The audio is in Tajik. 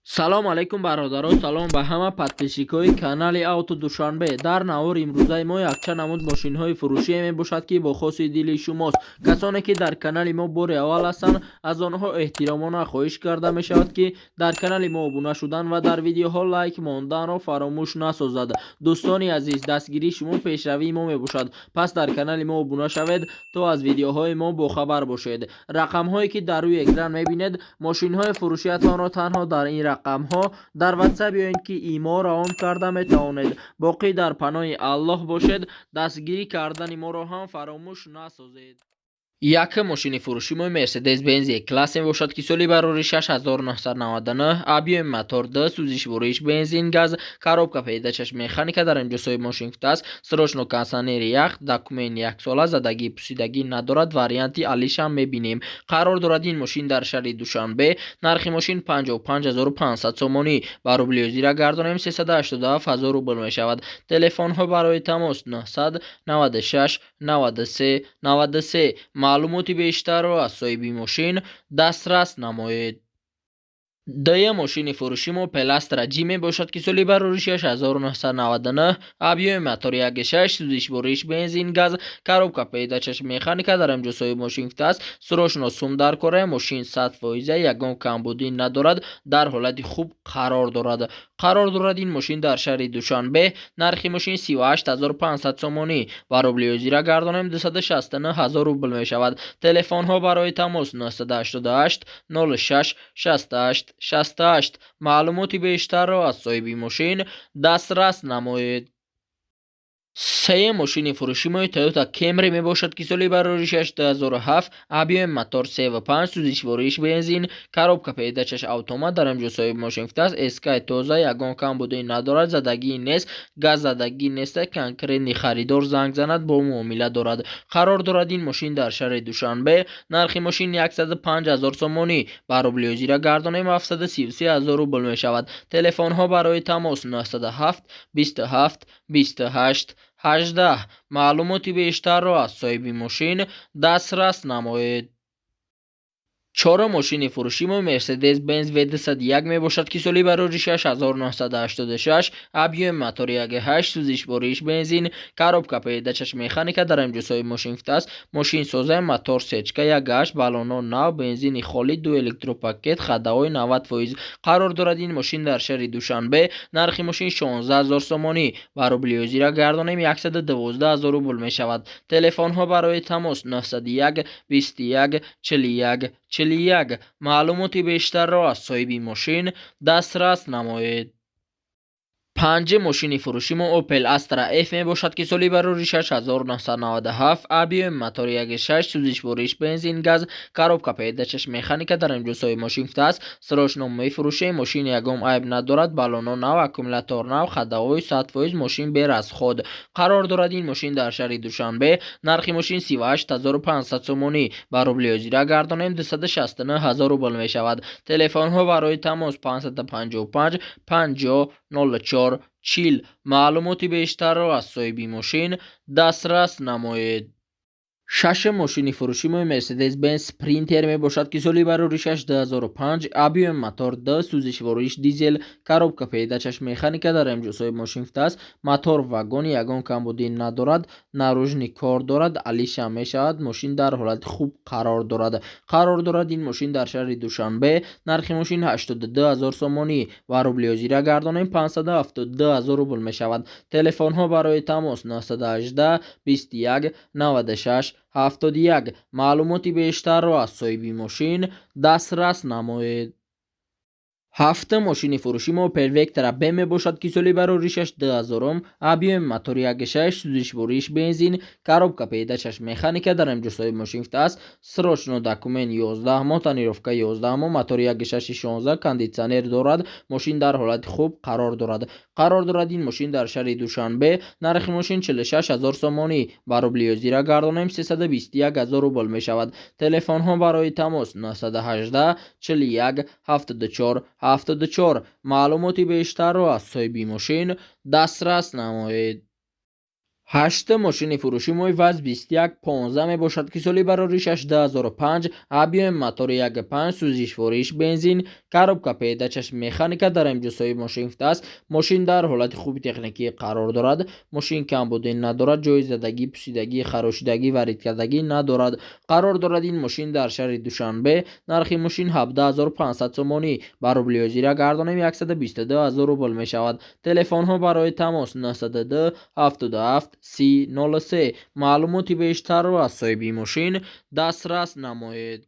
Салом алейкум, бародаро, салом ба ҳама подписчикои канали Авто Душанбе. Дар навори имрӯзаи мо якчанд намуд мошинҳои фурӯшие мебошад, ки бо хоси дили шумост. Касоне ки дар канали мо бори аввал ҳастанд, аз онҳо эҳтиромона хоҳиш карда мешавад, ки дар канали мо обуна шудан ва дар видеоҳо лайк монданро фаромӯш насозад. Дӯстони азиз, дастгирии шумо пешравии мо мебошад, пас дар канали мо обуна шавед, то аз видеоҳои мо бохабар бошед. Рақамҳое ки дар рӯи экран мебинед, мошинҳои фурӯшиятонро танҳо дар ин рақамҳо дар WhatsApp ё ин ки имо равон карда метавонед. Боқӣ дар паноҳи Аллоҳ бошед, дастгирӣ кардани моро ҳам фаромӯш насозед. Якум мошини фурӯши мо Мерседес Бенз Е-класс мебошад, ки соли барори 6999, объёми мотор 2, сӯзишвориш бензин, газ, коробка передачаш механика. Дар инҷо соҳиби мошин гуфтааст: срочно кондитсионери ях, документ яксола, задагӣ пусидагӣ надорад, варианти алишам мебинем. Қарор дорад ин мошин дар шаҳри Душанбе. Нархи мошин 55 500 сомонӣ, ба рубли ҳозира гардонем, 387 ҳазор рубл мешавад. Телефонҳо барои тамос 996 93 93. Маълумоти бештарро аз соҳиби мошин дастрас намоед. Дуюм мошини фурӯши мо Опел Астра Ҷи мебошад, ки соли барори 6999, объёми мотори 1,6, сӯзишвориш бензин, газ, коробка передачаш механика. Дар инҷо соҳиби мошин гуфтааст: срочно сум дар кора, мошин 100%, ягон камбудӣ надорад, дар ҳолати хуб қарор дорад. Қарор дорад ин мошин дар шаҳри Душанбе. Нархи мошин 38 500 сомонӣ, ба рубли ҳозира гардонем, 269 ҳазор рубл мешавад. Телефонҳо барои тамос 988 06 68 68. Маълумоти бештарро аз соҳиби мошин дастрас намоед. Сеюм мошини фурӯши мо Toyota Camry мебошад, ки соли бароришаш 2007, объёми мотор 3,5, сӯзишвориш бензин, коробка передачаш автомат. Дар инҷо соҳиби мошин гуфтааст: СК тоза, ягон камбудӣ надорад, задагӣ нест, газ задагӣ нест, конкретный харидор занг занад, бо муомила дорад. Қарор дорад ин мошин дар шаҳри Душанбе. Нархи мошин 105 ҳазор сомонӣ, ба рубли ҳозира гардонем, 733 ҳазор рубл мешавад. Телефонҳо барои тамос 907 27 28 18. Маълумоти бештарро аз соҳиби мошин дастрас намоед. Чорум мошини фурӯши мо Мерседес Бенз В201 мебошад, ки соли бароришаш 1986, объёми мотори 1,8, сӯзишвориш бензин, коробка передачаш механика. Дар инҷо соҳиби мошин гуфтааст: мошин соза, мотор сечка 1,8, баллоно нав, бензини холӣ, ду электропакет, ходовой 90%. Қарор дорад ин мошин дар шаҳри Душанбе. Нархи мошин 16 ҳазор сомонӣ, ба рубли ҳозира гардонем, 112 ҳазор рубл мешавад. Телефонҳо барои тамос 901 21 41 41. Маълумоти бештарро аз соҳиби мошин дастрас намоед. Панҷум мошини фурӯши мо Opel Astra F мебошад, ки соли бароришаш 1997, объёми мотори 1,6, сӯзишвориш бензин, газ, коробка передачаш механика. Дар инҷо соҳиби мошин гуфтааст: срочно мефурӯшем, мошин ягон айб надорад, баллоно нав, аккумулятор нав, ходовой 100%, мошин берасход. Қарор дорад ин мошин дар шаҳри Душанбе. Нархи мошин 38 500 сомонӣ, ба рубли ҳозира гардонем, 269 ҳазор рубл мешавад. Телефонҳо барои тамос 555 50 04 40. Маълумоти бештарро аз соҳиби мошин дастрас намоед. Шашум мошини фурӯши мо Mercedes-Benz Sprinter мебошад, ки соли бароришаш 2005, объёми мотор 2, сӯзишвориш дизел, коробка передачаш механика. Дар инҷо соҳиби мошин гуфтааст: мотор вагон, ягон камбудӣ надорад, наружный кор дорад, алиша мешавад, мошин дар ҳолати хуб қарор дорад. Қарор дорад ин мошин дар шаҳри Душанбе. Нархи мошин 82 ҳазор сомонӣ, ва рубли ҳозира гардонем, 572 ҳазор рубл мешавад. Телефонҳо барои тамос 918 21 96 71. Маълумоти бештарро аз соҳиби мошин дастрас намоед. Ҳафтум мошини фурӯши мо Opel Vectra B мебошад, ки соли бароришаш 2000, объёми мотори 1,6, сӯзишвориш бензин, коробка передачаш механика. Дар инҷо соҳиби мошин гуфтааст: срочно документ 11 моҳ, тонировка 11 моҳ, мотори 1,6 16, кондитсионер дорад, мошин дар ҳолати хуб қарор дорад. Қарор дорад ин мошин дар шаҳри Душанбе. Нархи мошин 46 ҳазор сомонӣ, ба рубли ҳозира гардонем, 321 ҳазор рубл мешавад. Телефонҳо барои тамос 918 41 74 74. Маълумоти бештарро аз соҳиби мошин дастрас намоед. Ҳаштум мошини фурӯши мои ВАЗ 2115 мебошад, ки соли бароришаш 2005, объёми мотори 1,5, сӯзишвориш бензин, коробка передачаш механика. Дар инҷо соҳиби мошин гуфтааст, мошин дар ҳолати хуби техникӣ қарор дорад, мошин камбудӣ надорад, ҷои задагӣ, пусидагӣ, харошидагӣ, варидкардагӣ надорад. Қарор дорад ин мошин дар шаҳри Душанбе. Нархи мошин 17 500 сомонӣ, ба рубли ҳозира гардонем, 122 000 рубл мешавад. Телефонҳо барои тамос: 902 77 30 03. Маълумоти бештарро аз соҳиби мошин дастрас намоед.